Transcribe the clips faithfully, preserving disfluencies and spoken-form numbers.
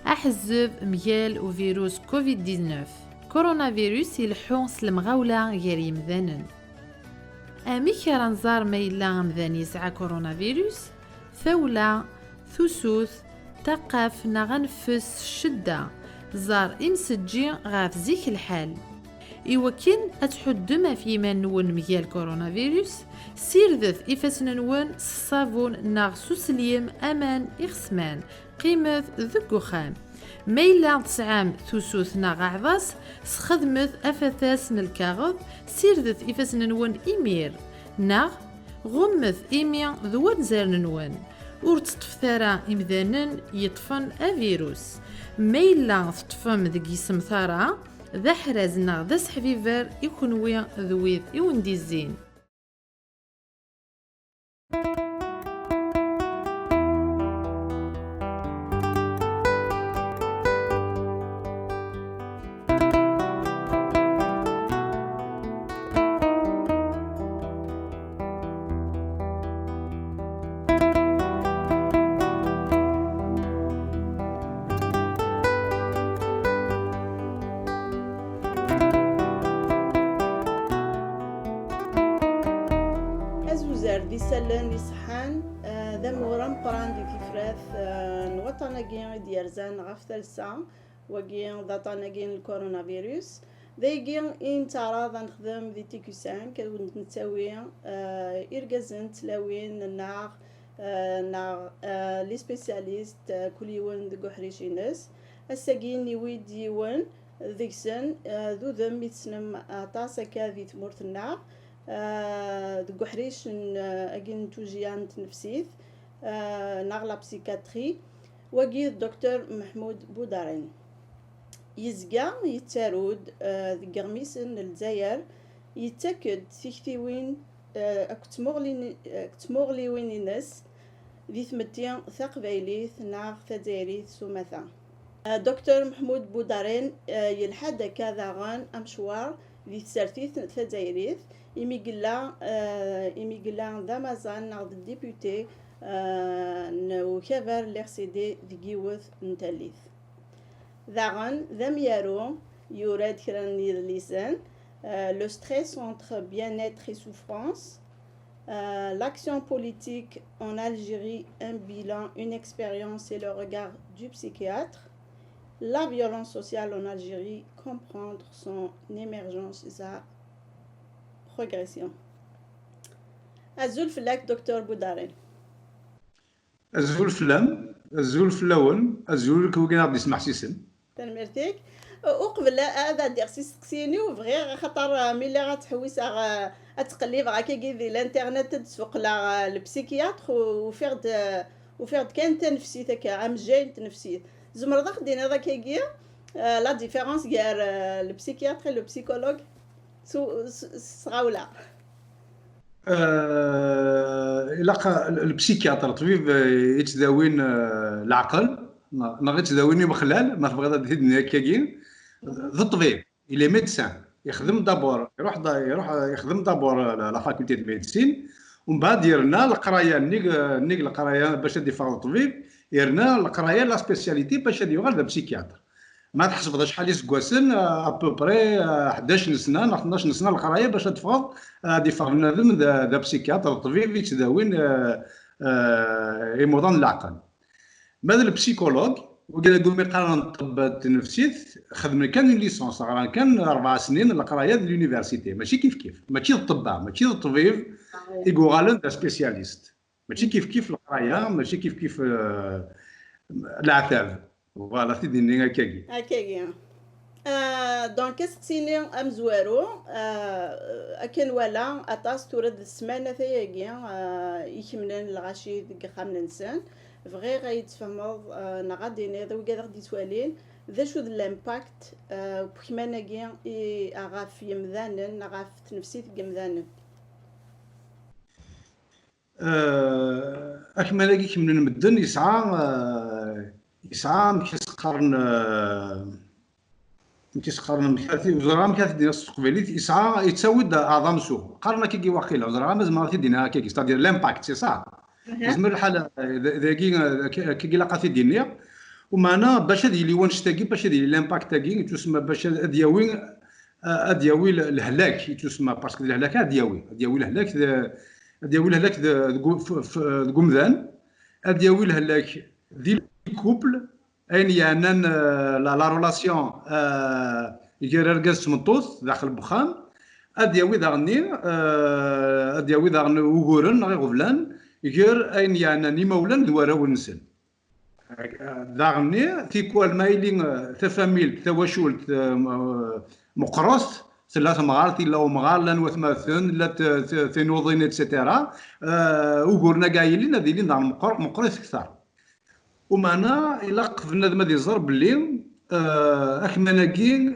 Aḥezzeb mgal uvirus covid dix-neuf. Coronavirus ileḥḥu s lemɣawla gar yimdanen. Amek ara nẓer ma yella amdan yesɛa coronavirus? Tawla, tusut, taqqaft neɣ aneffes s ccedda. Ẓer imsejji ɣef zik lḥal. Iwakken ad tḥuddem ɣef yiman-nwen mgal coronavirus, sirdet ifassen-nwen s ṣṣabun neɣ s uselim aman ixesman. Qqimet deg uxxam. Ma yella tesɛam tusut neɣ aɛḍas, sxedmet afatas n lkaɣeḍ, sirdet ifassen-nwen imir, neɣ ɣummet imi d wanzaren-nwen. Ur tteṭṭfet ara imdanen yeṭṭfen avirus. Ma yella teṭṭfem deg yisemtar-a, d aḥraz neɣ d aseḥbiber i kenwi d wid i wen-d-izzin. Azuzar d isallen iṣeḥḥan, eh, d amur ameqqran di tifrat, eh, n waṭṭan-agi i d-yerzan ɣef talsa, wagi d aṭṭan-agi n lkurunavirus. D ayagi i nettaɛraḍ ad nexdem di T Q cinq, ad wen-d-nettawi, eh, irgazen d tlawin-nneɣ, eh, neɣ, eh, les spécialistes, eh, kul yiwen deg uḥric-ines. Ass-agi niwi-d yiwen deg-sen, eh, d udem i tessnem aṭas akka di tmurt-nneɣ, eh, deg uḥric n, eh, agi n tujjya n tnefsit, eh, neɣ la psychiatrie, wagi d Docteur Meḥmud Budaren. Yezga yettaru-d, eh, deg yiɣmisen n Lezzayer, yettak-d tiktiwin, eh, akked tmuɣlin-, akked tmuɣliwin-ines di tmetti taqbaylit neɣ tazzayrit s umata. Eh, Docteur Meḥmud Budaren, eh, yelḥa-d akka daɣen amecwar di tsertit tazzayrit, imi yella, eh, imi yella d amaẓan neɣ d député, eh, n ukabar n l'R C D deg yiwet n tallit. Daɣen d amyaru, yura-d kra n yidlisen, eh, Le stress entre bien-être et souffrance, euh, L'action politique en Algérie, un bilan, une expérience et le regard du psychiatre. La violence sociale en Algérie, comprendre son émergence et sa progression. Azul fell-ak, Docteur Budaren. Azul fell-am, azul fell-awen, azul kra wigi i ɣ-d-yesmeḥsisen. Tanemmirt-ik. Uqbel ad ɛeddiɣ s isteqsiyen-iw, bɣiɣ, axaṭer, ah, mi lliɣ ad ttḥewwiseɣ, ah, ad ttqellibeɣ akkagi di l'internet, ad d-ssuqleɣ, ah, le psychiatre, u-, ufiɣ-d, ah, ufiɣ-d kan tanefsit akka, amejjay n tnefsit. Tzemreḍ ad ɣ-d-tiniḍ akkagi, ah, la différence gar, ah, le psychiatre et le psychologue? S, s, s tɣawla. Eh, ilaq l-, lpsikyatr, ṭṭbib, eh, yettdawin, eh, leɛqel, neɣ, neɣ yettdawin imexlal, ma tebɣiḍ ad t-id-nini akkagi, d ṭṭbib, il est médecin. Yexdem d'abord, iruḥ da-, iruḥ, eh, yexdem d'abord, eh, la, la faculté de médecine, umbeɛd yerna leqraya, nnig, eh, nnig leqraya bac ad iffeɣ d ṭṭbib, yerna leqraya la spécialité bac ad yuɣal d apsikyatr. Ma tḥesbeḍ acḥal iseggasen, euh, à peu près, euh, ḥdac n sna neɣ tnac n sna leqraya bac ad teffɣeḍ, euh, ad iffeɣ bnadem d, d apsikyatr, d ṭṭbib yettdawin, euh, euh, imuḍan n leɛqel. Ma d lpsikulug, wigi deg umi qqaren ṭṭebba n tnefsit, xedmen kan une licence, ɣran kan rebɛa snin n leqraya di l'université, mačči kif kif, mačči d ṭṭebba, mačči d ṭṭbib i yuɣalen d aspécialiste. Mačči kif kif leqraya, mačči kif kif, euh, leɛtab. Voilà, t-id-nni akkagi. Akkagi. Ah, donc, asteqsi-nni amezwaru, ah, akken wala, aṭas tura d ssmana tayagi, ah, ikemnen lɣaci deg yexxamen-nsen. Bɣiɣ ad yi-d-tfehmeḍ, ah, neɣ ad d-tiniḍ i wigi ad aɣ-d-yettwalin, d acu d l'impact, ah, n wekman-agi i, ɣef yemdanen, ɣef tnefsit n yemdanen? Eh, akman-agi kemlen medden yesɛa, eh, yesɛa amek i s-qqaren, eh, amek i s-qqaren, amek ara t-, ur ẓriɣ amek ara t-id-iniɣ s teqbaylit, yesɛa, yettawi-d aḍamsu. Qqaren akkagi waqila, ur ẓriɣ ma zemreɣ ad t-id-iniɣ akkagi, c'est-à-dire l'impact, c'est ça. Yezmer lḥal, eh, d-, dagi, eh, ak-, akkagi ilaq ad t-id-iniɣ. Umeɛna bac ad yili wanect-agi, bac ad yili l'impact-agi, yettusemma bac ad, ad yawi, ad yawi le-, lehlak, yettusemma, parce que d lehlak ad yawi, ad yawi lehlak d, ad yawi lehlak d, deg u-, f-, f-, deg umdan, ad yawi lehlak di couple, ayen yeɛnan, euh, la, la relation, euh, gar argaz d tmeṭṭut daxel n wexxam, ad yawi daɣenni, euh, ad yawi daɣen uguren neɣ iɣeblan gar ayen yeɛnan imawlan d warraw-nsen. Daɣenni, tikwal ma yili, euh, tafamilt, tawacult, euh, m-, meqqret, tella temɣart, yella umɣar, llan watmaten, llant, euh, t-, tinuḍin, et cetera. Euh, uguren-agi yellin, ad ilin daɣen meqqer-, meqqrit kter. Umeɛna, ilaq bnadem ad iẓer belli, euh, akman-agi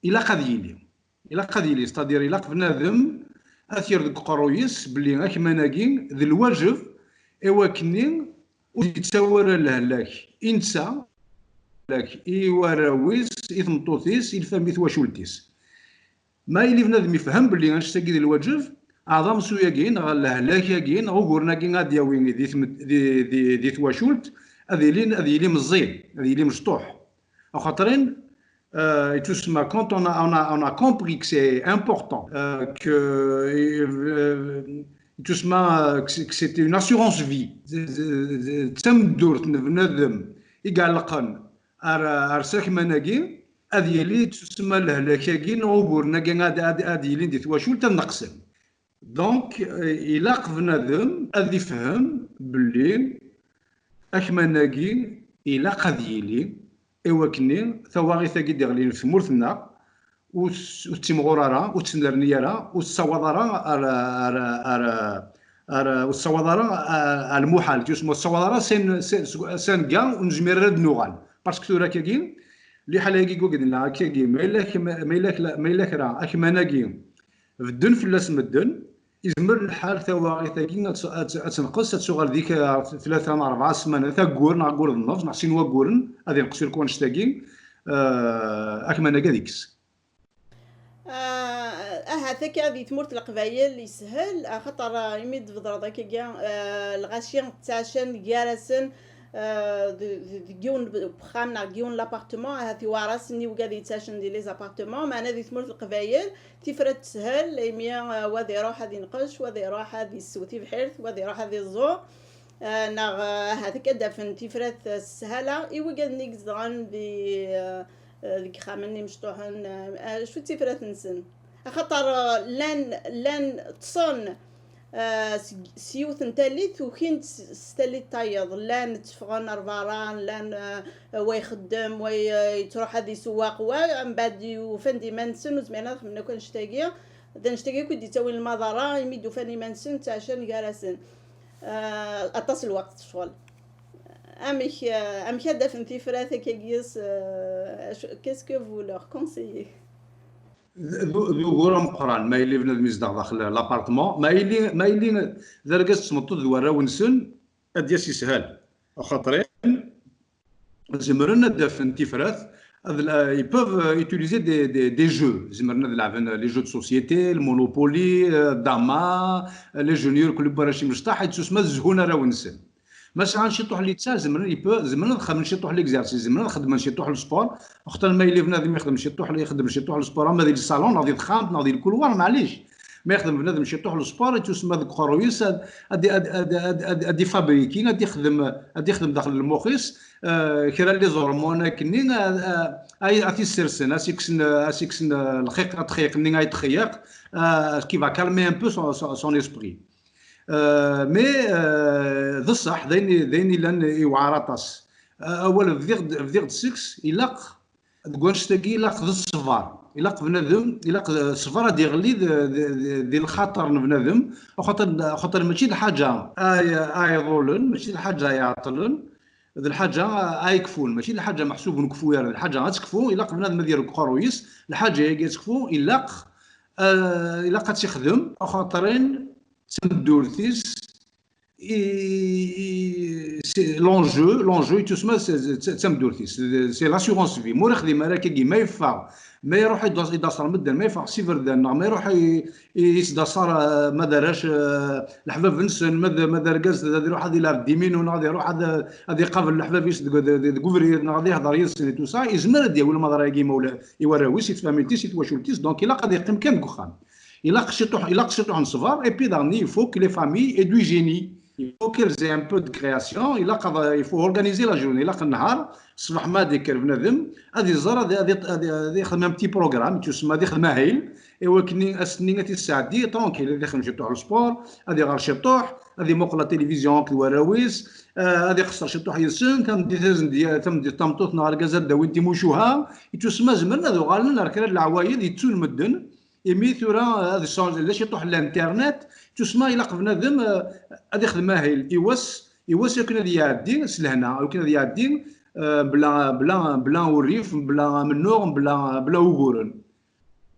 ilaq ad yili. Ilaq ad yili, c'est-à-dire ilaq bnadem ad t-yerr deg uqerruy-is belli akman-agi d lwajeb i wakken ur yettawi ara lehlak i netta, lehlak i warraw-is, i tmeṭṭut-is, i lfam, i twacult-is. Ma yili bnadem ifhem belli annect-agi d lwajeb, aɛḍam s uyagi neɣ lehlak-agi neɣ uguren-agi ad d-yawi di tmed-, di, di, di twacult, ad yili, ad yili meẓẓi, ad yili mecṭuḥ. Axaṭer-in, euh, yettusemma, quand on a, on a, on a compris que c'est important, euh, que, euh, yettusemma, euh, que c'est, que c'est une assurance vie, d, d, d, d tameddurt n bnadem i iɛellqen ar, ar s akman-agi, ad yili yettusemma lehlak-agi neɣ uguren-agi ad, ad, ad yilin di twacult ad neqsen. Donc, euh, ilaq bnadem ad ifhem belli akman-agi ilaq ad yili i wakken tawaɣit-agi d-iɣlin ɣef tmurt-nneɣ ur s-, ur tettimɣur ara, ur tettnerni ara, ur tessawaḍ ara ar, ar, ar, ar, ur tessawaḍ ara ar, ar lmuḥal, yusma ur tessawaḍ ara s ayen, s, s, s anga ur nezmir ara ad nuɣal. Parce que tura akkagi, liḥala-agi i wagad nella akkagi, ma yella k-, ma yella k-, ma yella kra akman-agi bedden fell-as medden, izmer lḥal tawaɣit-agi ad, ad, ad tenqes, ad tuɣal dik, eh, tlata neɣ rebɛa ssmanat, aggur neɣ aggur d nnefs neɣ sin wagguren, ad inqes irk wanect-agi, eh, akman-agi ad ikkes. Ah, ahat akka di tmurt n Leqbayel yeshel, axaṭer, ah, imi d-tbedreḍ akkagi, ah, lɣaci ttɛacan gar-asen, ah, d, d, deg yiwen n uxxam neɣ deg yiwen n l'appartement, ahat iwɛer-asen i wigad yettɛacen di les appartements, meɛna di tmurt n Leqbayel tifrat teshel, imi, ah, wa ad iruḥ ad inqec, wa ad iruḥ ad issew tibḥirt, wa ad iruḥ ad iẓẓu. Ah, neɣ, ah, ahat akka ad d-afen tifrat, ah, s sshala i wigad-nni i izedɣen di, ah, ah, deg yixxamen imecṭuḥen, ah, ah, acu d tifrat-nsen? Axaṭer, ah, llan, llan ṭṭsen, ah, s, s yiwet n tallit, ukin-d s, s tallit tayeḍ. Llan tteffɣen ar berra, llan, ah, wa ixeddem, wa y-, yettruḥ ad isewweq, wa mbeɛd ufan-d iman-nsen ur zmiren ad xedmen akk annect-agi. D annect-agi akk i d-ittawin lmaḍerra, imi d-ufan iman-nsen ttɛacan gar-asen. Ah, aṭas n lweqt ccɣel. Amek, ah, amek ad d-afen tifrat akkagi-s, ah, acu, qu'est-ce que vous leur conseillez? D, d, d ugur ameqqran, ma yili bnadem izdeɣ daxel l'appartement, ma yili, ma yili d argaz d tmeṭṭut d warraw-nsen, ad d-yas yeshel. Axaṭer zemren ad d-afen tifrat, ad la, ils peuvent, euh, utiliser des, des, des jeux. Zemren ad laɛben les jeux de société, le Monopoly, euh, Dama, euh, les jeux n yirkelli n warrac imecṭaḥ, yettusma ad zhun arraw-nsen. Ma sɛan ciṭuḥ n littseɛ, zemren, ils peuvent, zemren ad xedmen ciṭuḥ n l'exercice, zemren ad xedmen ciṭuḥ n sport. Axaṭer ma yili bnadem ixdem ciṭuḥ, ixdem ciṭuḥ n sport, ama di le salon, neɣ di texxamt, neɣ di le couloir, maɛlic. Ma yexdem bnadem ciṭuḥ n sport, yettusma deg uqerruy-is ad, ad, ad ifabriki, ad ixdem, ad ixdem daxel lmux-is, euh, kra n les hormones akkenni, euh, euh, ay, ad t-issersen, ad s-ikksen, ad s-ikksen, euh, lxiq, atxiq-nni ay txeyyeq, euh, qui va calmer un peu son, son, son esprit. Euh, mais, euh, d ṣṣeḥ, d ayen, d ayen illan iwɛer aṭas. Euh, awal bdiɣ-d, bdiɣ-d seg-s, ilaq deg wannect-agi ilaq d ṣṣber. Ilaq bnadem, ilaq d ṣṣber ad iɣli d, d, d, di lxaṭer n bnadem, axaṭer, axaṭer mačči d lḥaǧa ay, ay iḍulen, mačči d lḥaǧa ay iɛeṭṭlen, d lḥaǧa ay ikfun, mačči d lḥaǧa meḥsub ur nekfu ara, d lḥaǧa ad tekfu, ilaq bnadem ad yerr deg uqerruy-is, lḥaǧa-agi ad tekfu, ilaq, eh, ilaq ad tt-ixdem, axaṭer-in d tameddurt-is, c'est l'enjeu, l'enjeu yettusma d tameddurt-is, c'est l'assurance vie. Ma ur ixdim ara akkagi, ma yeffeɣ, ma iruḥ ad d-aṣer medden, ma yeffeɣ s iberdan, neɣ ma iruḥ i s-d-aṣer, ma d arrac, leḥbab-nsen, ma d argaz ad iruḥ ad ilɛeb diminu, neɣ ad iruḥ ad iqabel leḥbab-is deg ubrid, neɣ ad ihder yid-sen et tout ça, yezmer ad d-yawi lmaḍra-agi i warraw-is, i tfamilt-is, i twacult-is. Donc ilaq ad yeqqim kan deg uxxam. Ilaq ciṭuḥ, ilaq ciṭuḥ n ṣṣber, et puis daɣen il faut que les familles aient du génie. Il faut qu'elles aient un peu de création. Ilaq ad, il faut organiser la journée. Ilaq nnhar, ṣṣbeḥ ma ad ikker bnadem, ad iẓer, ad, ad, ad, ad ixdem un petit programme, yettusemma ad ixdem ahil, i wakken ass-nni ad t-isɛeddi tranquille, ad ixdem ciṭuḥ le sport, ad iɣer ciṭuḥ, ad imuqel la télévision akked warraw-is, ad iqeṣṣer ciṭuḥ yid-sen, tameddit tameddit tameṭṭut neɣ argaz ad d-awin timucuha, yettusemma zemren ad uɣalen ar kra n leɛwayed yettun medden, imi tura ad iṣanjel d aciṭuḥ n l'internet, tusma ilaq bnadem ad ixdem ahil i wass, i wass akken ad iɛeddi s lehna, akken ad iɛeddi bla, bla, bla urrif, bla amennuɣ, bla, bla uguren.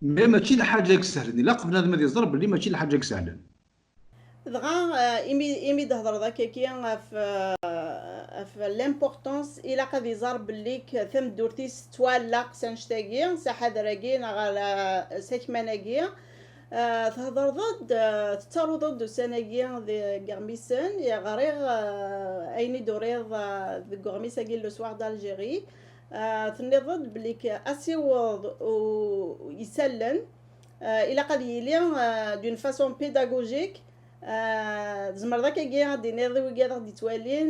Mais mačči d lḥaǧa i isehlen, ilaq bnadem ad iẓer belli mačči d lḥaǧa i isehlen. Dɣa imi, imi d-thedreḍ akkaki ɣef, ɣef l'importance, ilaq ad iẓer belli tameddurt-is tettwaɛelleq s annect-agi, s aḥader-agi neɣ s akman-agi. Thedreḍ-d, tettaruḍ-d ussan-agi deg iɣmisen, ɣriɣ ayen i d-turiḍ deg uɣmis-agi Le Soir d'Algérie. Tenniḍ-d belli asiweḍ isallen ilaq ad yili d'une façon pédagogique. Tzemreḍ akkagi ad d-tiniḍ i wigad aɣ-d-ittwalin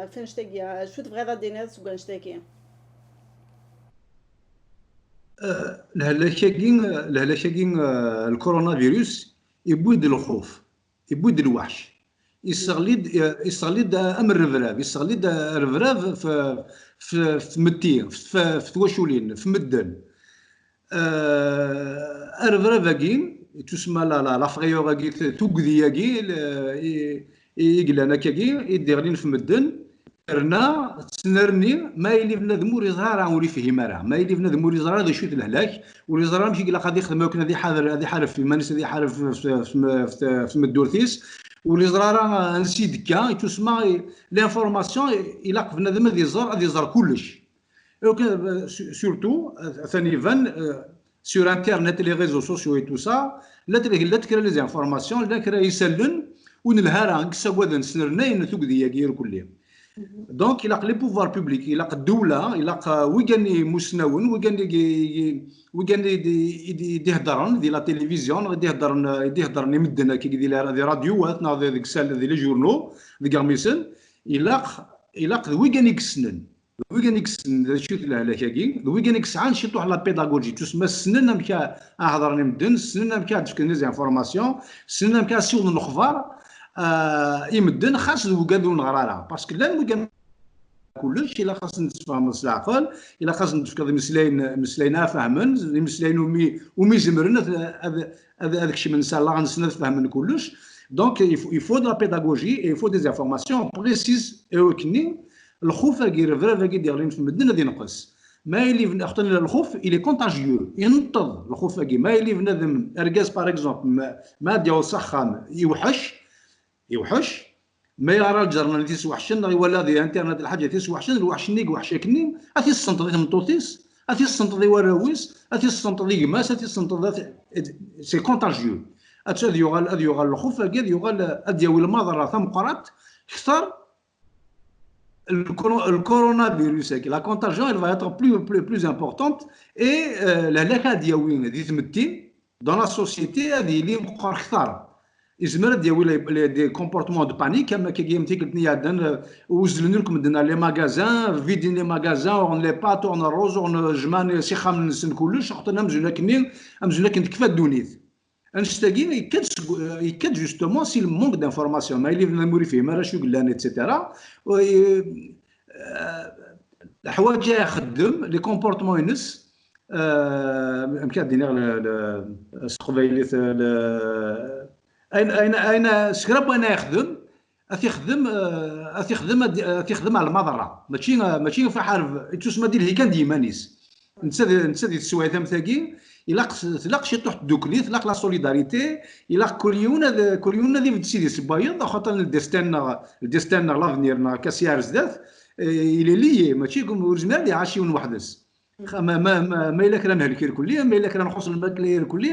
ɣef annect-agi, acu tebɣiḍ ad d-tiniḍ seg wannect-agi? Lehlak-agi, lehlak-agi, le coronavirus, yewwi-d lxuf, yewwi-d lweḥc. Isseɣli-d, isseɣli-d am rrebrab, isseɣli-d rrebrab f, f, f tmetti, f, f twaculin, f medden. Rrebrab-agi, yettusemma la, la, la frayeur-agi, tugdi-agi, i, i, i yellan akkagi, i d-iɣlin f medden, yerna tettnerni ma yili bnadem ur iẓra ara, ur ifhim ara, ma yili bnadem ur iẓra ara d acu-t lehlak, ur iẓra amek i ilaq ad ixdem akken ad iḥader, ad iḥareb f iman-is, ad iḥareb f, f, f, f tmeddurt-is, ur iẓra ara ansi d-tekka, yettusemma l'information, ilaq bnadem ad iẓer, ad iẓer kullec. Surtout, atan iban, sur internet, les réseaux sociaux et tout ça, la tlehella kra les informations, la kra isallen ur nelha ara, i yessagaden, snernayen tugdi-agi irkelli. Donc ilaq les pouvoirs publics, ilaq ddewla, ilaq wigan imusnawen, wigan i d-iheddren di la télévision, neɣ i d-iheddren i medden akka di radioat neɣ deg les journaux, deg iɣmisen, ilaq, ilaq d wigan i yessnen. D wigan i yessnen d acu-t lehlak-agi, d wigan i yesɛan ciṭuḥ la pédagogie, tusma ssnen amek a hedren i medden, ssnen amek a d-fken les informations, ssnen amek a siwḍen lexbar i medden, xas d wigad ur neɣra ara, parce que llan wigan kullec, ilaq ad sen-tesfehmeḍ s leɛqel, ilaq ad sen-tefkeḍ imeslayen, imeslayen a fehmen, imeslayen umi, umi zemren ad, ad, ad, ad kecmen s allaɣ-nsen, ad fehmen kullec. Donc il faut, il faut de la pédagogie et il faut des informations précises, i wakken lxuf-agi, rrebrab-agi d-iɣlin f medden ad inqes. Ma yili bn-, axaṭer lxuf, il est contagieux, ineṭṭeḍ lxuf-agi. Ma yili bnadem, argaz par exemple, ma, ma ad yaweḍ s axxam, iwḥec, iwḥec, ma yeɣra lǧernan tisweḥcen, neɣ iwala di internet lḥaǧa tisweḥcen, lweḥc-nni iwḥec akkenni, ad t-issenṭeḍ i tmeṭṭut-is, ad t-issenṭeḍ i warraw-is, ad t-issenṭeḍ i gma-s, ad t-issenṭeḍ, c'est contagieux. Ad, ad yuɣal, ad yuɣal lxuf-agi, ad yuɣal, ad yawi lmaḍerra tameqqrant kter. Le coronavirus-agi, la contagion, elle va être plus, plus, plus importante, et lehlak ad yawi di tmetti, dans la société, ad yili meqqer kter. Yezmer ad yawi des comportements de panique, am akkagi am tikkelt-nni iɛeddan, uzzlen akk medden ar les magasins, vidin les magasins, uɣen les pâtes, uɣen rruz, uɣen, jemɛen s ixxamen-nsen kullec, xaṭer amzun akkenni, amzun akken tekfa ddunit. Annect-agi yekka-d seg, yekka-d justement si le manque d'information. Ma yili bnadem ur ifhim ara acu yellan, et cetera. Leḥwaǧ ay ixeddem, les comportements-ines, amek ad d-iniɣ s teqbaylit, ayen, ayen, ayen, s kra n wayen ay ixeddem, ad t-ixdem, ad t-ixdem, ad t-ixdem ar lmaḍerra. Mačči, mačči ɣef aḥareb, yettusma ad ilhi kan d yiman-is. Netta di, netta di teswiɛt am tagi, ilaq, tlaq ciṭuḥ tdukli, tlaq la solidarité, ilaq kul yiwen ad, kul yiwen ad ibedd s idis n wayeḍ, axaṭer le destin-nneɣ, le destin-nneɣ, l'avenir-nneɣ, akka sya ar zdat, eh, il est lié, mačči ur yezmir ad iɛac yiwen weḥd-s. Ma, ma, ma, ma yella kra nhelk irkelli, ma yella kra nxuṣṣ lmakla irkelli,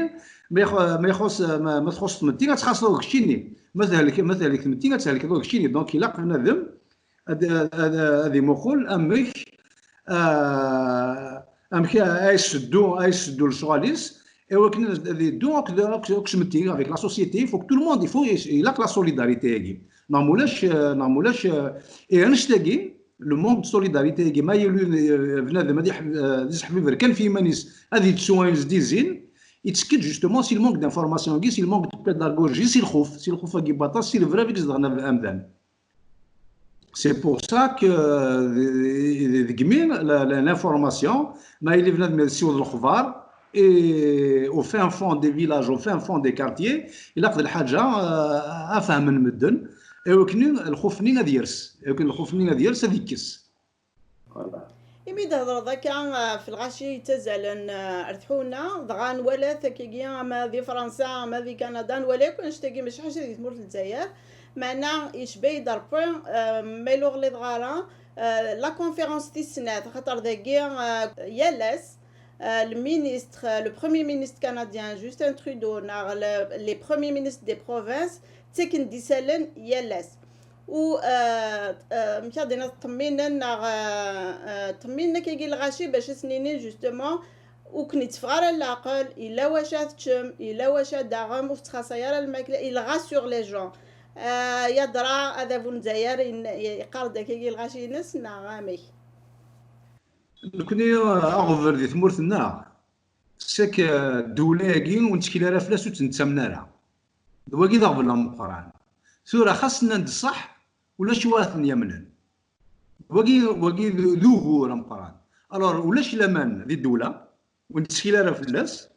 ma ixu-, ma ixuṣṣ, ma, ma txuṣṣ tmetti, ad txaṣṣeḍ keččini. Ma tehlek, ma tehlek tmetti, ad thelkeḍ keččini. Donc, ilaq bnadem ad, ad, ad, ad imuqel amek, ah, amek ay seddu, ay seddu lecɣal-is, i wakken ad, ad iddu akked, akked, akked tmetti, avec la société, il faut que tout le monde, il faut, ilaq la solidarité-agi. Neɣ mulac, eh, neɣ mulac, eh, et annect-agi, le manque de solidarité-agi, ma yili, eh, bnadem ad iḥ-, eh, ad iseḥbiber kan f yiman-is, ad yettu ayen s-d-izzin, yettekki-d justement si le manque d'information-agi, si le manque de pédagogie, si lxuf, si lxuf-agi n waṭas, si lebra i izedɣen am-, amdan. C'est pour ça que, euh, deg mi, la, la, l'information, ma yili bnadem ad yessiweḍ lexbar, et au fin fond des villages, au fin fond des quartiers, ilaq d lḥaǧa, euh, ad fehmen medden, i wakken lxuf-nni ad yers, i wakken lxuf-nni ad yers, ad ikkes. Voilà. Imi d-thedreḍ akka, ah, f lɣaci yettazzalen, ah, ar tḥuna, dɣa nwala-t akkagi ama di Fransa, ama di Kanada, nwala akk annect-agi, mačči ḥaca di tmurt n Lezzayer, meɛna yecba-yi-d Rebbi, ah, ma yella ur ɣliḍeɣ ara, ah, la conférence tis snat, axaṭer dagi, ah, yal ass, ah, le ministre, ah, le premier ministre canadien, Justin Trudeau, neɣ le, les premiers ministres des provinces, ttaken-d isallen yal ass. U, ah, ah, amek ad d-iniḍ, ṭṭemminen neɣ, ah, ah, ṭṭemminen akkagi lɣaci bac ad sen-inin justement ur ken-itteffeɣ ara leɛqel, yella wacu ad teččem, yella wacu ad d-taɣem, ur tettxaṣay ara lmakla, il rassure les gens. Ah, yadra adabu n Lezzayer in-, yeqqar-d akkagi lɣaci-ines neɣ amek? Nekni, ah, aɣbel di tmurt-nneɣ, c'est que, ah, ddewla-agi ur nettkel ara fell-as, ur tt-nettamen ara. D wagi d aɣbel ameqqran. Tura xas nnan-d ṣṣeḥ, ulac wa ad ten-yamnen. Wagi, wagi d, d ugur ameqqran. Alors, ulac laman di ddewla, ur nettkel ara fell-as.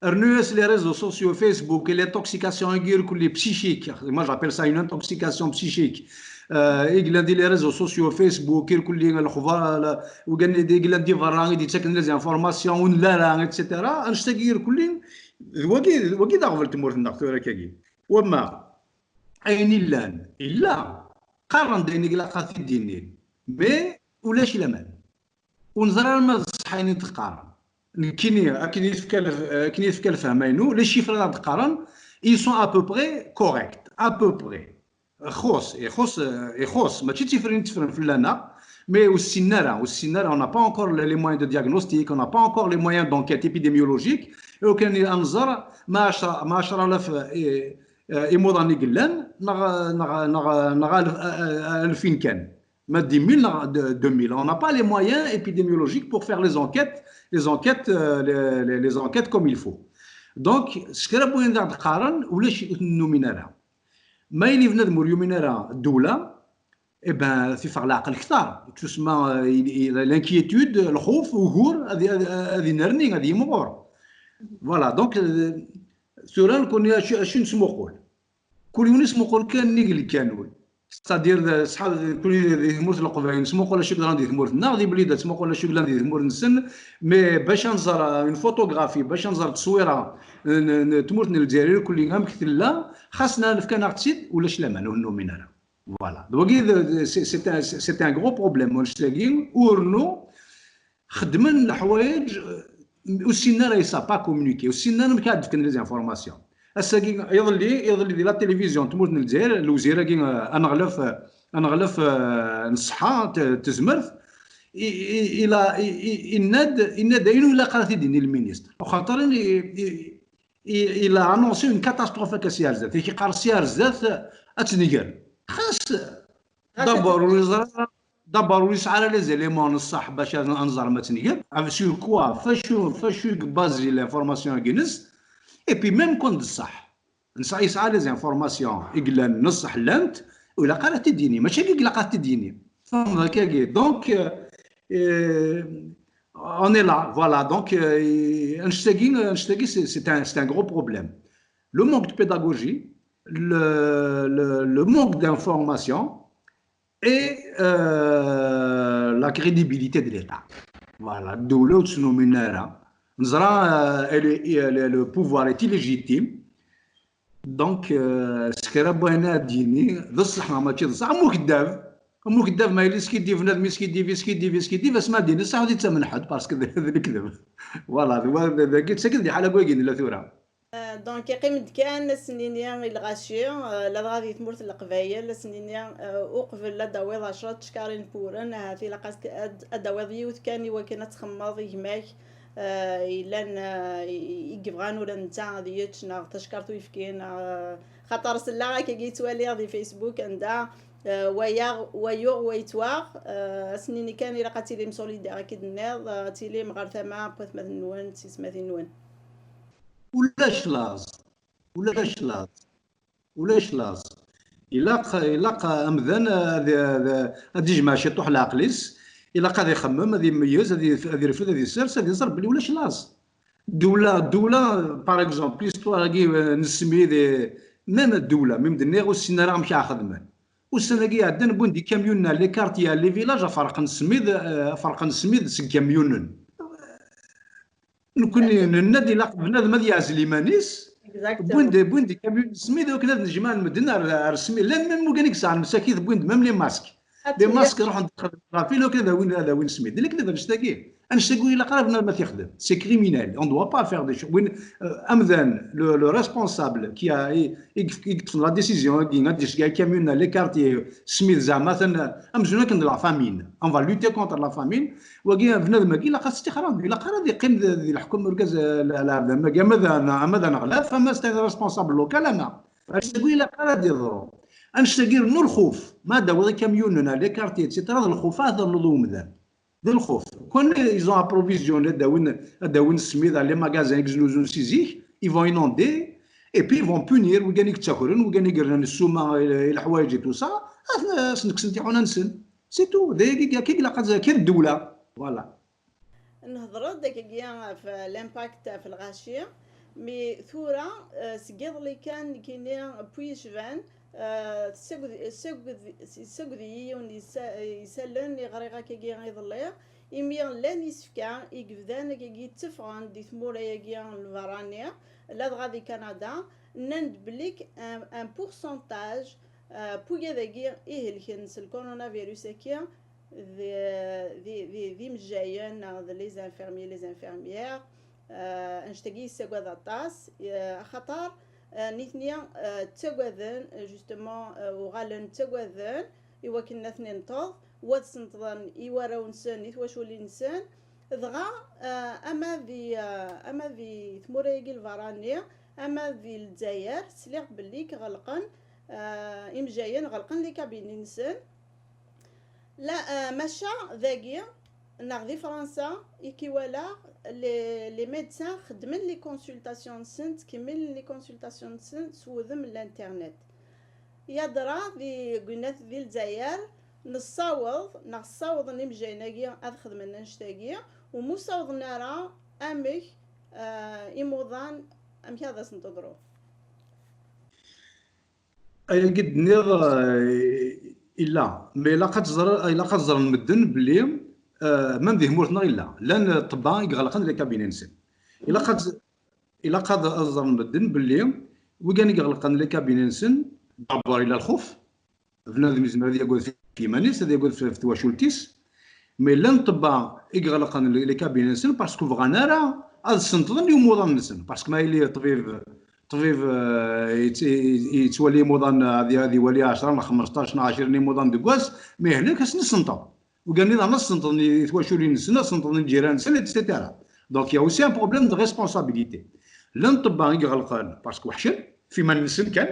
Rnu-yas les réseaux sociaux, Facebook, et l'intoxication irkelli psychique. Moi, j'appelle ça une intoxication psychique. Euh, i yellan di les réseaux sociaux, Facebook, irkelli lexbar, la, wigad i yellan di berra, i d-yettaken les informations, ur nelli ara, et cetera. Annect-agi irkelli, d wagi, d wagi d aɣbel tmurt-nneɣ tura akkagi. Wamma, ayen illan, illa. Qqaren-d ayen i ilaq ad t-id-inin. Mais ulac laman. Ur neẓri ara ma d ṣṣeḥ ayen i d-qqaren. Nekkini, akken i tefka lef-, akken i tefka lefhama-inu, les chiffres ara d-qqaren, ils sont à peu près corrects. À peu près. Ixuṣ, ixuṣ, ixuṣ. Mačči d tifrin i tteffren fell-aneɣ, mais ur ssinen ara, ur ssinen ara. On n'a pas encore les, les moyens de diagnostic, on n'a pas encore les moyens d'enquête épidémiologique. Et aucun, ad nẓer ma ɛecra, ma ɛecra alaf, eh, eh, imuḍan i yellan, neɣ, neɣ, neɣ, neɣ alef, eh, eh, alfin kan. Ma dix mille neɣ de-, deux mille. On n'a pas les moyens épidémiologiques pour faire les enquêtes, les enquêtes, euh, les, les, les enquêtes comme il faut. Donc, s kra n wayen d aɣ-d-qqaren, ulac ur ten-numin ara. Ma yili bnadem ur yumin ara ddewla, eh ben, tifeɣ leɛqel ktar. Tusma, euh, il-, il-, l'inquiétude, lxuf, ugur, ad, ad, ad inerni, ad yimɣur. Voilà, donc, euh, tura nekkni acu, acu nettmuqul? Kul yiwen yesmuqul kan nnig lkanun. C'est-à-dire, d ṣṣḥab, kul di tmurt n Leqbayel, nesmuqul acu yeḍran di tmurt-nneɣ, di Blida, nesmuqul acu yellan di tmurt-nsen, mais bac ad nẓer, euh, une photographie, bac ad nẓer tteswira n, n, n tmurt n Lezzayer irkelli amek tella, xas nefka-aɣ-tt-id, ulac laman, ur numin ara. Voilà. D wagi, d, d, c'est, c'est un, c'est un gros problème, annect-agi, urnu, xeddmen leḥwayeǧ, euh, ur ssinen ara, ils savent pas communiquer, ur ssinen ara amek ad d-fken les informations. Ass-agi, iḍelli, iḍelli di la télévision n tmurt n Lezzayer, lewzir-agi, euh, aneɣlaf, euh, aneɣlaf, euh, n ṣṣeḥḥa, t-, tezmert, i, i, ila, i, i, inna-d, inna-d ayen ur ilaq ara t-id-yini lministr. Axaṭer i, i, i, il a annoncé une catastrophe akka sya ar zdat. I k-iqqar sya ar zdat, ad tenger. Xas, d'abord, ur yeẓra, d'abord, ur yesɛi ara les éléments n ṣṣeḥ bac ad, ad nẓer ma tenger. Avec sur quoi, facu, facu i yebbazi l'information-agi-ines. Et puis, même quand d ṣṣeḥ, nesɛa, yesɛa les informations i yellan n ṣṣeḥ llant, ur ilaq ara ad t-id-yini. Mačči akka i ilaq ad t-id-yini. Tfehmeḍ akkagi. Donc, euh, euh, on est là, voilà. Donc, euh, annect-agi, annect-agi, c'est, c'est un, c'est un gros problème. Le manque de pédagogie, le, le, le manque d'information et, euh, la crédibilité de l'État. Voilà, ddewla ur tt-numin ara. Neẓra, euh, elle est- le, le pouvoir est illégitime. Donc, euh, s kra n wayen ara d-yini, d ṣṣeḥ neɣ mačči d ṣṣeḥ, am ukeddab. Am ukeddab, ma yella yeskiddib, bnadem yeskiddib, yeskiddib, yeskiddib, asmi ad d-yini ṣṣeḥ, ur t-yettamen ḥedd, parce que d d lekdeb. Voilà, d wa- d- dagi d sakin di ḥala n wagi nella tura. Euh, donc, yeqqim-d kan ad s-nini i lɣaci, euh, ladɣa di tmurt n Leqbayel, ad s-nini, euh, uqbel ad d-tawiḍ ɛecra teckarin n wuren, ahat ilaq ad, ad d-tawiḍ yiwet kan i wakken ad txemmeḍ i gma-k, euh, yellan, euh, i i yebɣan ula d netta ad yečč, neɣ tacekkart n uyefki, neɣ, euh, xaṭer selleɣ akkagi yettwaliɣ di Facebook anda, euh, wa yaɣ, wa yuɣ, wa yettwaɣ, euh, ad s-nini kan ilaq ad tilim solidaires, akka i d-tenniḍ, euh, ad tilim ɣer tama n watmaten-nwen, d tiyesmatin-nwen. Ulac laẓ, ulac laẓ, ulac laẓ. Ilaq, ilaq amdan ad, ad, ad yejmeɛ ciṭuḥ leɛqel-is, ilaq ad ixemmem, ad imeyyez, ad, i- ad irfed, ad isers, ad iẓer belli ulac laẓ. Ddewla, ddewla, par exemple, l'histoire-agi, euh, n ssmid, eh, même ddewla, mi m-d-nniɣ ur ssinen ara amek ara xedmen. Ussan-agi iɛeddan wwin-d ikamyunen ar les quartiers, ar les villages, ad ferqen ssmid, eh, ad ferqen ssmid seg ikamyunen. Nekkni nenna-d ilaq bnadem ad yeɛzel iman-is. Wwin-d, wwin-d ikamyunen n ssmid i wakken ad nejmeɛ medden ar, ar ssmid. Llan même wigad i yesɛan msakit, wwin-d même les masques. Les masques ruḥen-d xedmen la file i wakken ad awin, ad awin ssmid. Ilaq ad annect-agi. Annect-agi ur ilaq ara bnadem ad t-yexdem. C'est criminel. On doit pas faire des choses. Win, euh, amdan, le, le responsable qui a, i, i, i yeṭṭfen la décision-agi, ad d-iceggeɛ ikamyunen ar les quartiers, ssmid zeɛma atan, amzun akken d la famine. On va lutter contre la famine. Wagi, bnadem-agi, ilaq ad s-tixrab. Ilaq ara ad yeqqim di, di leḥkem urgaz, eh, la, la, la, ama d, ama d aneɣlaf, ama c'est un responsable local, ama. Annect-agi ilaq ara ad yeḍru. Annect-agi rnu lxuf. Ma d-tawiḍ ikamyunen ar les quartiers, et cetera, d lxuf ara ternuḍ i umdan. D lxuf. Quand ils ont approvisionné, ad d-awin, ad d-awin ssmid ar les magasins i yeznuzun si zik, ils vont inonder, et puis ils vont punir wigad i yettakren, wigad i yernan ssuma i, i leḥwayeǧ et tout ça, ad, ad sen-kksen tiḥuna-nsen. C'est tout. D ayagi, akka i ilaq ad, akka d ddewla. Voilà. Nehḍer-d akkagi ɣef l'impact ɣef lɣaci, mi tura, euh, seg iḍelli kan nekkini, puis yecban, euh, tessaged-, tessaged-, tessaged-iyi yiwen yisa-, yisallen i ɣriɣ akkagi iḍelli, imi llan isefka i yebdan akkagi tteffɣen di tmura-agi n lberrani, ladɣa di Kanada, nnan-d belli un, un pourcentage, euh, n wigad-agi ihelken s lcoronavirus-agi d, d, d, d imejjayen neɣ d les infirmiers, les infirmières, euh, annect-agi yessagad aṭas, euh, axaṭer, euh, nitni, euh, ttagaden, justement, euh, uɣalen ttagaden i wakken ad ten-inṭeḍ, wa ad sentḍen i warraw-nsen, i twaculin-nsen, dɣa, euh, ama di, euh, ama di tmura-agi lberrani, ama di Lezzayer, sliɣ belli ɣelqen, euh, imejjayen ɣelqen les cabinets-nsen. La, euh, maca dagi, neɣ di Fransa, i k-iwala, les, les médecins xeddmen les consultations-nsen, ttkemmilen les consultations-nsen s wudem n l'internet. Yadra di, gwnat di Lezzayer, nessaweḍ, neɣ ssawḍen imejjayen-agi ad xedmen annect-agi, u mu ssawḍen ara, amek, euh, imuḍan, amek ad asen-teḍru? Ayagi d-nniɣ, eh, illa, mais ilaq ad ẓer-, ilaq ad ẓren medden belli, eh, même di tmurt-nneɣ illa, llan ṭṭebba i iɣelqen les cabinets-nsen. Ilaq ad, ilaq ad, ad ẓren medden belli wigad i iɣelqen les cabinets-nsen, d'abord illa lxuf, bnadem yezmer ad yagad ɣef yiman-is, ad yagad ɣef twacult-is, mais llan ṭṭebba i iɣelqen les, les cabinets-nsen parce que ur bɣan ara ad sentḍen i umuḍan-nsen, parce que ma yili ṭṭbib, ṭṭbib, eh, yett-, yettwali imuḍan, ad, ad iwali ɛecra neɣ xmesṭac neɣ ɛecrin imuḍan deg wass, ma yehlek ad sen-isenṭeḍ. Ugaden-nniḍen ad sentḍen i twaculin-nsen, ad sentḍen i lǧiran-nsen, et cetera. Donc, il y a aussi un problème de responsabilité. Llan ṭṭebba i iɣelqen, parce que weḥcen, f iman-nsen kan,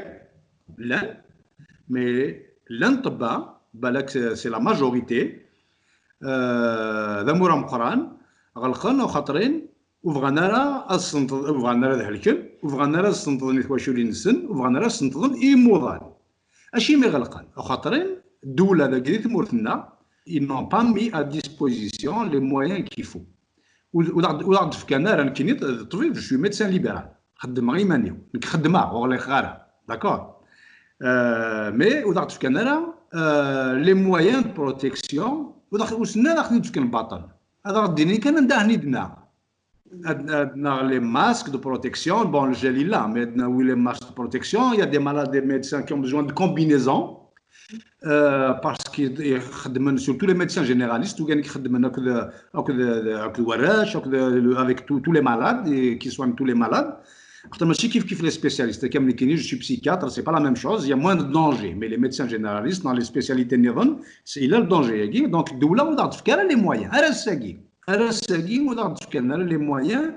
llan, mais llan ṭṭebba, balak c'est, c'est la majorité, euh, d amur ameqqran, ɣelqen, axaṭer-in, ur bɣan ara ad sentḍ-, ur bɣan ara ad helken, ur bɣan ara ad sentḍen i twaculin-nsen, ur bɣan ara ad sentḍen i imuḍan. Acimi ɣelqen? Axaṭer ddula dagi di tmurt-nneɣ, ils n'ont pas mis à disposition les moyens qu'il faut. Ur, ur aɣ-d-, ur aɣ-d-fkan ara, nekkini d ṭṭbib, je suis médecin libéral. Xeddmeɣ iman-iw. Nekk xeddmeɣ, ur ɣliqeɣ ara. D'accord? Euh, mais ur aɣ-d-fkan ara, euh, les moyens de protection, ur aɣ-, ur sen-, ad aɣ-ten-id-fken baṭel. Ad aɣ-d-inin kan anda ahen-id-naɣ. Ad, ad naɣ les masques de protection, bon, le gel est là, mais ad nawi les masques de protection, il y a des malades, des médecins qui ont besoin de combinaisons, euh, parce que xeddmen, surtout les médecins généralistes, ou bien qui xeddmen avec, avec, avec warrac, avec, avec tous tous les malades, et qui soignent tous les malades. Xaṭer mačči kif kif les spécialistes, comme nekkini, je suis psychiatre, c'est pas la même chose, il y a moins de danger, mais les médecins généralistes, dans les spécialités niḍen, c'est, il y a le danger, donc, ddewla ur aɣ-d-tefka ara les moyens, ara ass-agi, ara ass-agi, ur aɣ-d-tefka ara les moyens,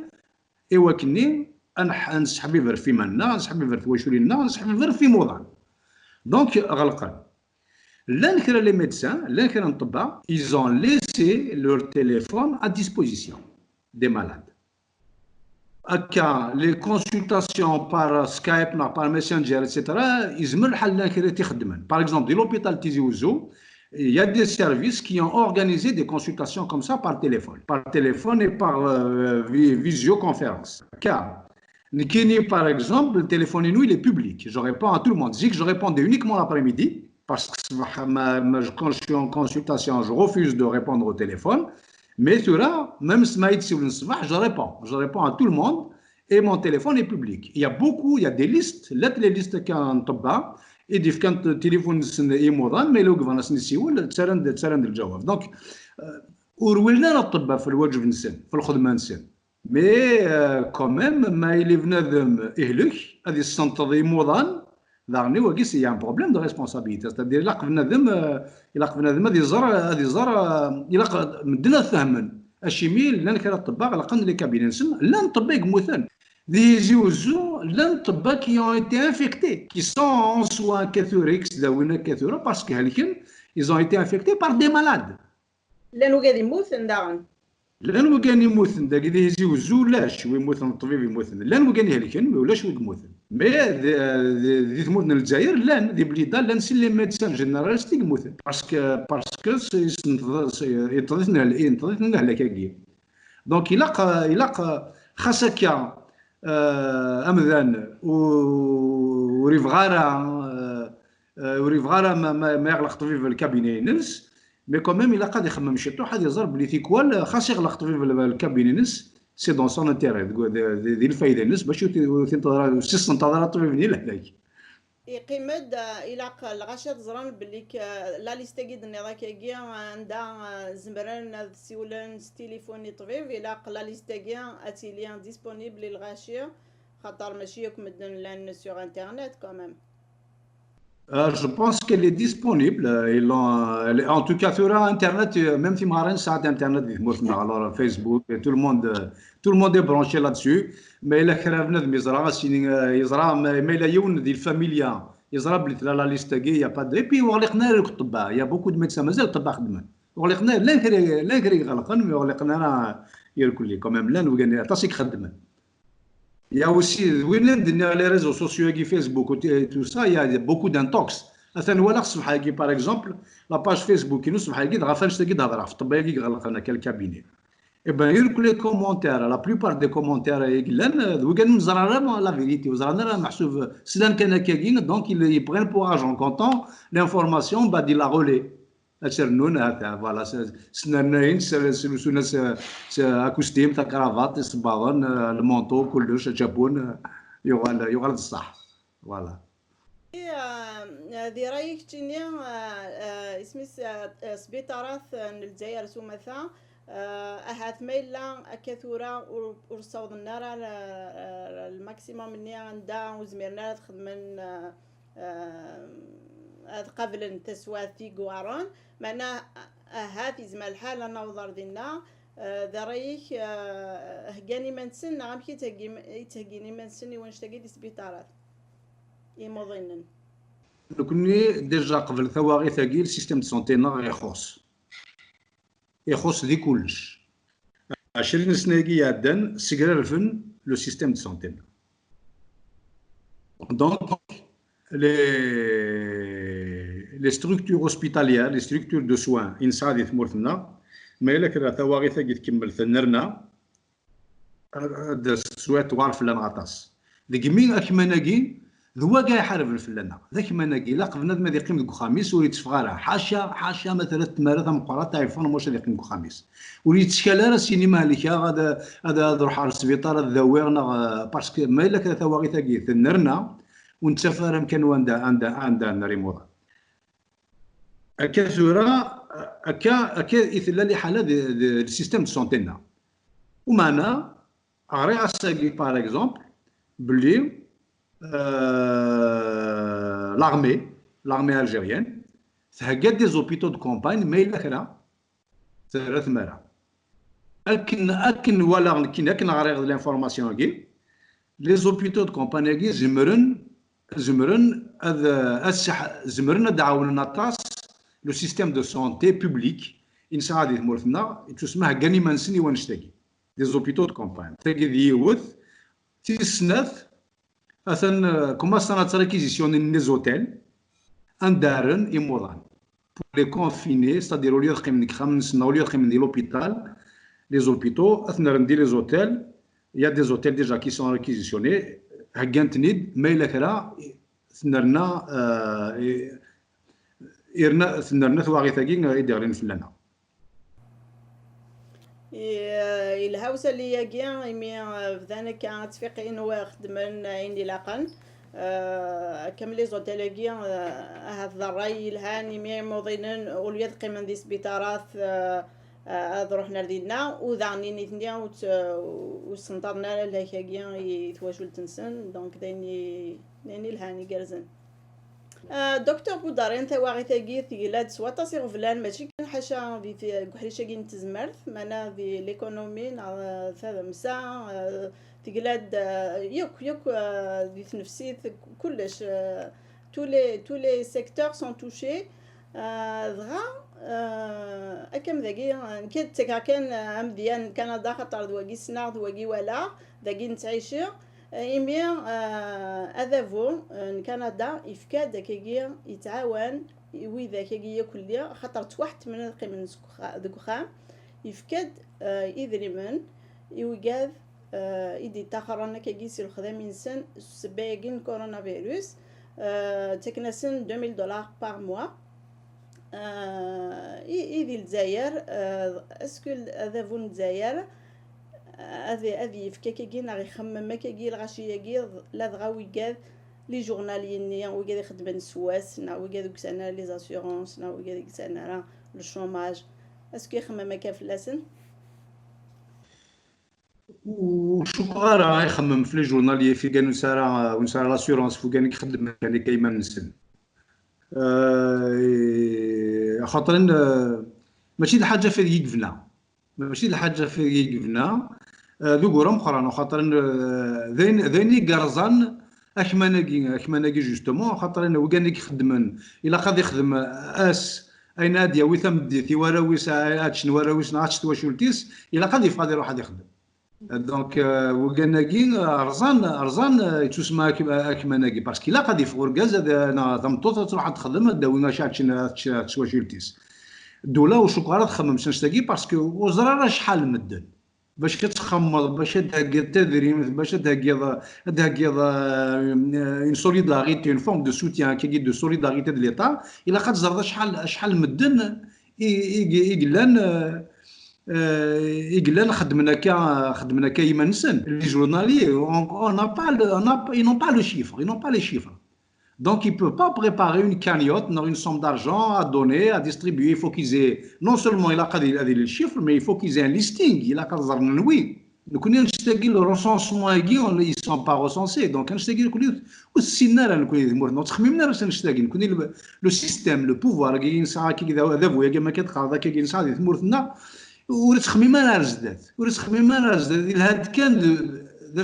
i wakken-nni ad nḥ-, ad nesseḥbiber f iman-nneɣ, ad nesseḥbiber f twaculin-nneɣ, ad nesseḥbiber f imuḍan. Donc, ɣelqen. Llan kra les médecins, llan kra n ṭṭebba, ils ont laissé leur téléphone à disposition des malades. Akka, les consultations par Skype, neɣ par Messenger, et cetera, yezmer lḥal llan kra i t-ixeddmen. Par exemple, di l'hôpital Tizi Ouzou, il y a des services qui ont organisé des consultations comme ça par téléphone, par téléphone et par euh, vi- visioconférence. Car, nekkini, par exemple, le téléphone, il est public. Je réponds à tout le monde. Zik, je répondais uniquement l'après-midi, parce que ṣṣbeḥ, ma, ma, quand je suis en consultation, je refuse de répondre au téléphone. Mais tura, même si ma yettsiwlen ṣṣbeḥ, je réponds. Je réponds à tout le monde et mon téléphone est public. Il y a beaucoup, il y a des listes, llant les listes kan ṭṭebba, i d-ifkan tilifun-nsen i imuḍan, ma yella win yebɣan ad sen-yessiwel, ttarran-d, ttarran-d lǧawab. Donc, euh, ur wwilen ara ṭṭebba f lwaǧeb-nsen, f lxedma-nsen. Mais, euh, quand même, ma yella bnadem ihlek, ad yessenṭeḍ imuḍan, daɣen wagi, c'est, il y a un problème de responsabilité. C'est-à-dire, ilaq bnadem, euh, ilaq bnadem ad iẓer, ad iẓer, euh, ilaq medden ad fehmen. Acimi llan kra n ṭṭebba ɣelqen les cabinets-nsen, llan ṭṭebba i yemmuten. Di Tizi Ouzou, llan ṭṭebba qui ont été infectés, qui sont en soins catholiques, s dawin akka tura, parce que helken, ils ont été infectés par des malades. Llan wigad yemmuten daɣen. Llan wigad yemmuten, dagi di Tizi Ouzou ulac wi yemmuten, ṭṭbib yemmuten. Llan wigad ihelken, mais ulac wi yemmuten. Mais di, di, di tmurt n Lezzayer, llan, di Blida, llan sin les médecins généralistes i yemmuten. Parce que, parce que c'est, c'est, c'est, yenṭeḍ-iten lehl-, yenṭeḍ-iten lehlak-agi. Donc, ilaq, ilaq, xas akka, euh, amdan ur, ur yebɣi ara, euh, euh, ur yebɣi ara ma, ma, ma yeɣleq ṭṭbib lkabinet-ines, mais quand même, ilaq ad ixemmem ciṭuḥ, ad iẓer belli tikwal, xas yeɣleq ṭṭbib l-, lkabinet-ines, c'est dans son intérêt, deg, di, di, di lfayda-ines, bac ur t-, ur t-, ur t-, ur t-issenṭaḍ ara ṭṭbib-nni lehlak. Yeqqim-d, euh, ilaq lɣaci ad ẓren belli k-, la liste-agi d-tenniḍ akkagi, anda, euh, zemren ad siwlen s tilifun i ṭṭbib, ilaq la liste-agi ad tili disponible i lɣaci, xaṭer mačči akk medden llan sur Internet quand même. Euh, je pense qu'elle est disponible. Euh, ils l'ont, euh, elle est, en tout cas, sur Internet, euh, même si Marin ça Internet, alors Facebook, et tout le monde, euh, tout le monde est branché là-dessus. Mais il a créé un business, il a, il a, mais il a une famille, il a la liste, il y a pas de, et puis, il y a beaucoup de médecins, mais il y a pas de médecins. Il y a quand même, il y a aussi, les réseaux sociaux, Facebook, et tout ça, il y a beaucoup d'intox. Atan walaɣ ṣṣbeḥ-agi, par exemple, la page Facebook inu ṣṣbeḥ-agi dɣa fans-agi d-hedreɣ ɣef ṭṭebba-agi iɣelqen akka lkabinet. Eh ben, yurk les commentaires, la plupart des commentaires i yellan, euh, d wigad ur neẓri ara la vérité, ur ẓran ara meḥsub slan kan akkagi, donc ils, ils prennent pour argent comptant l'information, bah, di la relais. Ad tt-rnun, ha-t-a, voilà, s-, snernayen, s-, slusun-as, s-, akustim, takravat, isebbaḍen, euh, lmanṭu, kullec, ačapun, euh, yuɣal, yuɣal d ṣṣeḥ. Voilà. Eh, euh, di rray-ik keččini, euh, euh, isem-is, euh, euh, sbiṭarat, euh, n Lezzayer s umata, euh, ahat ma yella akka tura ur, ur ssawḍen ara l-, l-, lmaximum-nni anda ur zmiren ara ad xedmen, euh, euh, ad qablen taswiɛt i iweɛren, meɛna ahat yezmer lḥal ad naweḍ ar dinna, euh, d rray-ik, euh, heggan iman-nsen neɣ amek i ttheggim-, i ttheggin iman-nsen i wannect-agi di sbiṭarat? Imuḍinen. Nekkni, déjà, qbel tawaɣit-agi, le système de santé-nneɣ ixuṣ. Ixuṣ di kullec. Ɛecrin sna-agi iɛeddan, ssegrarfen le système de santé-nneɣ. Donc, les, les structures hospitalières, les structures de soins, i nesɛa di tmurt-nneɣ, ma yella kra tawaɣit-agi tkemmel tennerna, ad, ad teswiḍ tuɣal fell-aneɣ aṭas. Degmi akman-agi, D wagi ay iḥarben fell-aneɣ. D akman-agi, ilaq bnadem ad iqqim deg uxxam-is, ur yetteffeɣ ara. Ḥaca, ḥaca ma terra tmara tameqqrant, iɛeffer mac ad iqqim deg uxxam-is. Ur yettkal ara sini ma helkeɣ, ad, ad, ad ruḥeɣ ɣer sbiṭar, ad dawiɣ, neɣ, eh, parce que ma yella kra tawaɣit-agi tennerna, ur nettaf ara amkan wanda, anda, anda nerr imuḍan. Akka tura, akka, akka i tella liḥala de, de, de système de santé-nneɣ. Umeɛna, ɣriɣ ass-agi, par exemple, belli, euh, l'armée, l'armée algérienne, thegga des hôpitaux de campagne, ma yella kra, terra tmara. Akken, akken walaɣ nekkini, akken ɣriɣ d l'information-agi, les hôpitaux de campagne-agi zemren, zemren ad, ad seḥ-, zemren ad d-ɛawnen aṭas le système de santé public i nesɛa di tmurt-nneɣ, yettusemma heggan iman-nsen i wannect-agi. Des hôpitaux de campagne. Tagi d yiwet, tis snat, atan, euh, commencent ad réquisitionner les hôtels, anda rren imuḍan. Pour les confiner, c'est-à-dire, au lieu de qqimen deg uxxam-nsen, au lieu de qqimen di l'hôpital, les hôpitaux, ad ten-rren di les hôtels, il y a des hôtels déjà qui sont réquisitionnés, heggan-ten-id, ma yella kra, tennerna, euh, irna, tennerna twaɣit-agi, euh, i d-iɣlin fell-aneɣ. I-, yelha usalli-agi, imi, eh, bdan akka ttfiqin wa xeddmen ayen ilaqen. Eh, akka mli zotel-agi, eh, ahat d ṛṛay yelhan, imi imuḍinen, ulya ad qqimen di sbitarat, eh, eh, ad ruḥen ar dinna, u daɣen i nitni ur tt-, ur ssenṭaḍen ara lhak-agi i twacult-nsen, donc d ayen i-, d ayen ilhan, igerrzen. Ah, Docteur Boudariene, tawaɣit-agi tegla-d s waṭas iɣeblan, mačči kan ḥaca di ti-, deg uḥric-agi n tezmert, meɛna di l'économie neɣ, ah, tadamsa, ah, tegla-d, ah, yakk, yakk, ah, di tnefsit, kullec, ah, tous les, tous les secteurs sont touchés. Ah, dɣa, ah, akka am dagi, ah, nekk ad ttakeɣ kan, ah, amedya n Kanada, xaṭer d wagi ssneɣ, d wagi walaɣ, dagi nettɛici. Imi, eh, adabu, eh, n Kanada yefka-d akkagi, yettɛawan i widak-agi yakk lliɣ, axaṭer ttwaḥettmen ad qqimen seg uxa-, deg uxxam, yefka-d, eh, idrimen i wigad, eh, i d-ittaxren akkagi si lexdami-nsen s ssebba-agi n coronavirus, eh, ttaken-asen deux mille dollars par mois. Euh, i, i di Lezzayer, euh, est-ce que adabu n Lezzayer, euh, ad, ad yefk akkagi neɣ ixemmem akkagi lɣaci-agi, ladɣa wigad, les journaliers-nni, wigad ixeddmen s wass, neɣ wigad ur yesɛan ara les assurances, neɣ wigad ur yesɛan ara le chômage, est-ce que ixemmem akka fell-asen? Ur cukkeɣ ara ixemmem f les journaliers, f wigad ur nesɛi ara, ur nesɛi ara l'assurance, f wigad i ixeddmen kan akka iman-nsen. Eh, axaṭer, eh, mačči d lḥaǧa f ideg i yebna. Mačči d lḥaǧa f ideg i yebna. Eh, d ugur ameqqran, axaṭer, eh, d ayen, d ayen i yerẓan akman-agi, akman-agi, justement, axaṭer, eh, wigad i ixeddmen, ilaq ad ixdem, eh, ass, ayen ad yawi tameddit i warraw-is, ad ččen warraw-is neɣ ad tečč twacult-is, ilaq ad yeffeɣ ad iruḥ ad ixdem. Donc, euh, wigad-agi, euh, rẓan, rẓan, euh, yettusemma ak-, akman-agi, parce que ilaq ad yeffeɣ urgaz, ad, neɣ tameṭṭut ad truḥ ad texdem, ad d-tawi acu ad tečč, ad tečč, ad tečč twacult-is. Ddula ur cukkeɣ ara txemmem s annect-agi, parce que ur ẓriɣ ara acḥal n medden. Bac ad txemmeḍ, bac ad d-theggiḍ tadrimt, bac ad d-theggiḍ, ad d-theggiḍ, euh, une solidarité, une forme de soutien, akkagi, de solidarité de l'État, ilaq ad teẓreḍ acḥal, acḥal n medden i, i, i yellan, euh, euh, i yellan xeddmen akka, xeddmen akka iman-nsen. Les journaliers, on, on n'a pas le, on n'a pas, ils n'ont pas le chiffre, ils n'ont pas les chiffres. Donc, ils peuvent pas préparer une cagnotte, non, une somme d'argent à donner, à distribuer. Il faut qu'ils aient, non seulement ilaq ad yili le chiffre, mais il faut qu'ils aient un listing, ilaq ad ẓren anwi. Nekkni annect-agi, le recensement-agi, on, ils sont pas recensés. Donc, annect-agi, nekkni ur t-ssinen ara, nekkni di tmurt, ur ttxemmimen ara s annect-agi. Nekkni le, le système, le pouvoir-agi i nesɛa akkagi, adabu-agi, ma akka teqqareḍ akkagi, i nesɛa di tmurt-nneɣ, ur ttxemmim ara ar zdat. Ur ttxemmim ara ar zdat. Lhan-d kan d, d,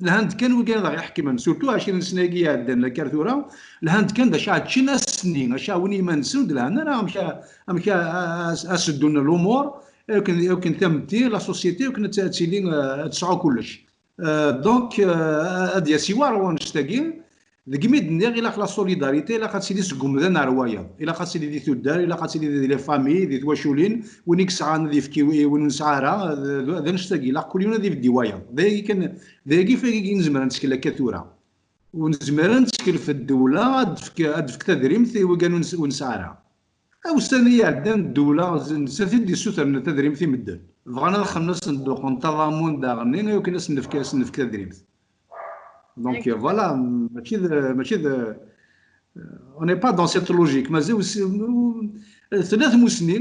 lhan-d kan wigad aɣ-iḥekmen. Surtout ɛecrin sna-agi iɛeddan akka ar tura, lhan-d kan d acu ad ččen ass-nni, acu ɛawnen iman-nsen, ur d-lhan ara amek a, amek a, a, a, a s-ddun l'umur, akken, akken tametti, la société, akken ad t-, ad tili, euh, ad tesɛu kullec. Euh, donc, euh, ad d-yas iwar wannect-agi, deg mi d-nniɣ, ilaq la solidarité, ilaq ad tili seg umdan ar wayeḍ, ilaq ad tili di tuddar, ilaq ad tili di les familles, di twaculin, win i yesɛan ad yefk i win ur nesɛi ara, d, d, d annect-agi, ilaq kul yiwen ad ibedd i wayeḍ. D ayagi kan, d ayagi f ayagi i nezmer ad nettkel akka tura. Ur nezmir ad nettkel f ddewla ad d-tefk, ad d-tefk tadrimt i wiggan ur nesɛi ara. Ussan i iɛeddan ddewla, nettat i d-yessutren tadrimt i medden. Bɣan ad xedmen asenduq n taḍamun daɣen i wakken ad sen-nefk, ad sen-nefk tadrimt. Donc voilà, mačči d, mačči d, on n'est pas dans cette logique. Mazal tella tmusni,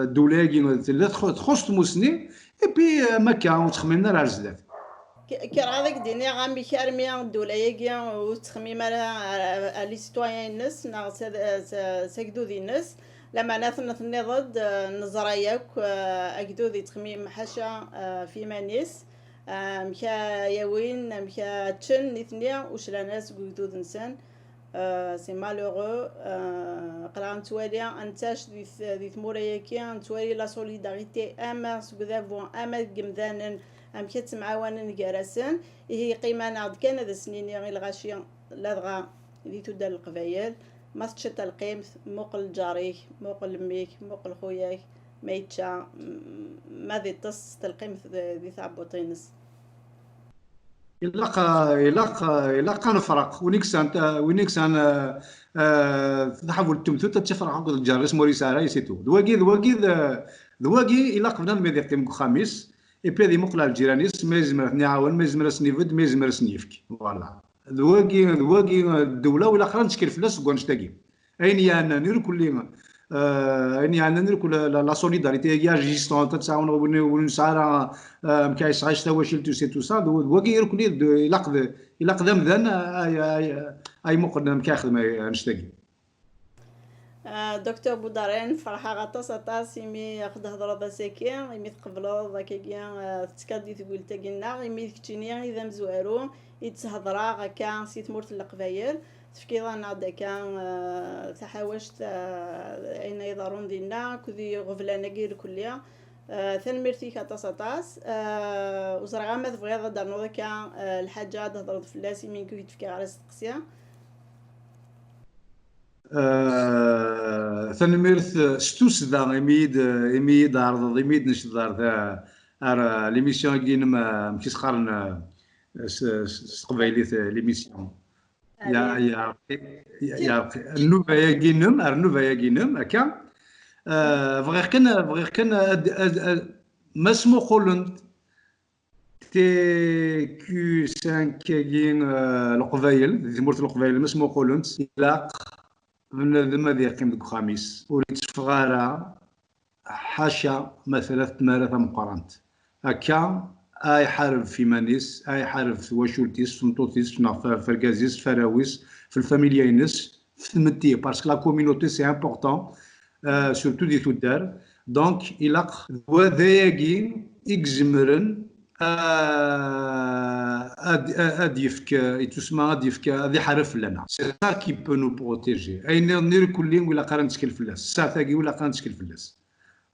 ddewla-agi tella txuṣṣ tmusni, et puis am akka ur ttxemmimen ara ar zdat. Kkreɣ ad ak-d-iniɣ amek armi ddewla-agi ur tettxemmim ara ar les citoyens-ines neɣ s agdud-ines. Lameɛna tenniḍ-d, neẓra yakk agdud yettxemmim ḥaca ɣef yiman-is. Amek ara yawin, amek ara ččen nitni, ur clan ara seg ugdud-nsen. C'est malheureux. Aql-aɣ nettwali, nettac di tmura-agi, nettwali la solidarité ama seg udabu ama deg yemdanen, amek ad ttemɛawanen gar-asen. Ihi yeqqim-aneɣ-d kan ad as-nini i lɣaci, ladɣa di tuddar n Leqbayel, ma teččiḍ talqimt, muqel lǧar-ik, muqel mmi-k, muqel xuya-k, ma yečča, ma ad iṭṭes talqimt di tɛebbuṭ-ines. Ilaq, ilaq, ilaq ad nefreq. Win i yesɛan, win i yesɛan taḥbult n temtunt ad tt-ifreq akked lǧar-is ma ur yesɛi ara, c'est tout. D wagi, d wagi, d wagi ilaq bnadem ad yeqqim deg uxxam-is, et puis ad imuqel ar lǧiran-is, ma yezmer ad ten-iɛawen, ma yezmer ad sen-ibedd, ma yezmer ad sen-yefk. Voilà. D wagi, d wagi, ddewla ur ilaq ara ad nettkel fell-as seg wannect-agi. Ayen yeɛnan irkelli, ayen yeɛnan irkelli la solidarité-agi existante, ad tɛawen win ur nesɛi ara, amek ara yesɛic tawacult-is et tout ça, d wagi irkelli ilaq d, ilaq d amdan ay muqel amek ara yexdem annect-agi. Docteur Boudarian, ferḥeɣ aṭas, aṭas imi aɣ-d-thedreḍ ass-agi, imi tqebleḍ akkagi, tettekkaḍ di tgult-agi-nneɣ, imi d keččini i d amezwaru i d-sehedreɣ akka si tmurt n Leqbayel, tefkiḍ-aneɣ-d akka taḥawact, ayen ay iḍerrun dinna akked iɣeblan-agi irkelli. Tanemmirt-ik aṭas, aṭas. Ur ẓriɣ ama tebɣiḍ ad d-ternuḍ akka lḥaǧa ad d-thedreḍ fell-as imi nekk ur k-d-fkiɣ ara asteqsi. Tanemmirt s tussda imi i d-, imi i d-tɛerḍeḍ, imi i d-necdeḍ ar ta-, ar l'émission-agi-inem, amek i s-qqaren s, s, s teqbaylit, l'émission. Ya, ya Rebbi, ya, ya Rebbi. Nnuba-agi-inem, ar nnuba-agi-inem, akka. Bɣiɣ kan, bɣiɣ kan ad, ad, ad, ma smuqulent T Q cinq-agi, Leqbayel, di tmurt n Leqbayel, ma smuqulent, ilaq bnadem ad yeqqim deg uxxam-is, ur yetteffeɣ ara, ḥaca ma tella tmara tameqqrant. Akka, ay ḥareb f iman-is, ay ḥareb f twacult-is, f tmeṭṭut-is, neɣ f, f argaz-is, f arraw-is, f lfamilya-ines, f tmetti, parce que la communauté, c'est important, surtout di tuddar. Donc, ilaq d wadayagi i izemren ad, ad yefk, ittusma ad yefk, ad iḥareb fell-aneɣ. C'est ça qui peut nous protéger. Ayen nniḍen irkelli ur ilaq ara nettkel fell-as. Ssaɛt-agi ur ilaq ara nettkel fell-as.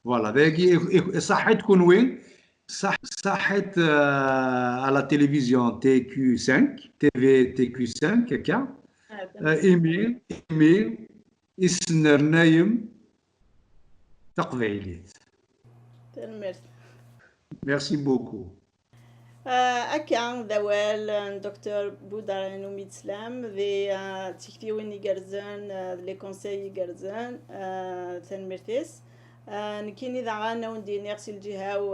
Voilà, dagi, ṣaḥit kunwi, ṣaḥ-, ṣaḥit à la télévision T Q cinq, T V T Q cinq, akka. Imi, imi, isnernayem taqbaylit. Tanemmirt. Merci beaucoup. Akka d awal n Docteur Boudarian Oumidslam, d tiktiwin igerrzen, d les conseils igerrzen, tanemmirt-is. Nekkini daɣen ad wen-d-iniɣ si lǧiha-w,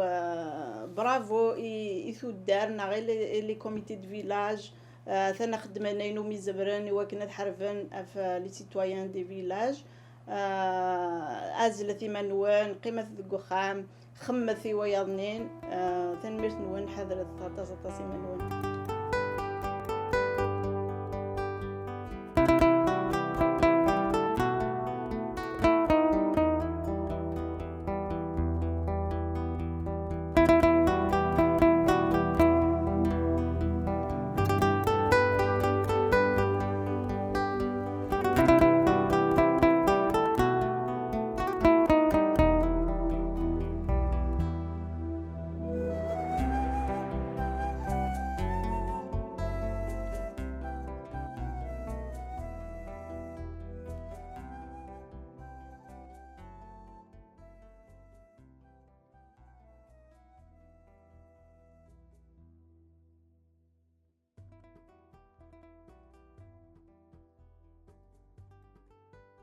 bravo i, i tuddar neɣ i les comités de village, atan xeddmen ayen umi zemren i wakken ad ḥarben ɣef les citoyens des villages. Ɛezlet iman-nwen, qqimet deg uxxam, xemmet i wayaḍ-nnin. Tanemmirt-nwen, ḥadret aṭas, aṭas iman-nwen.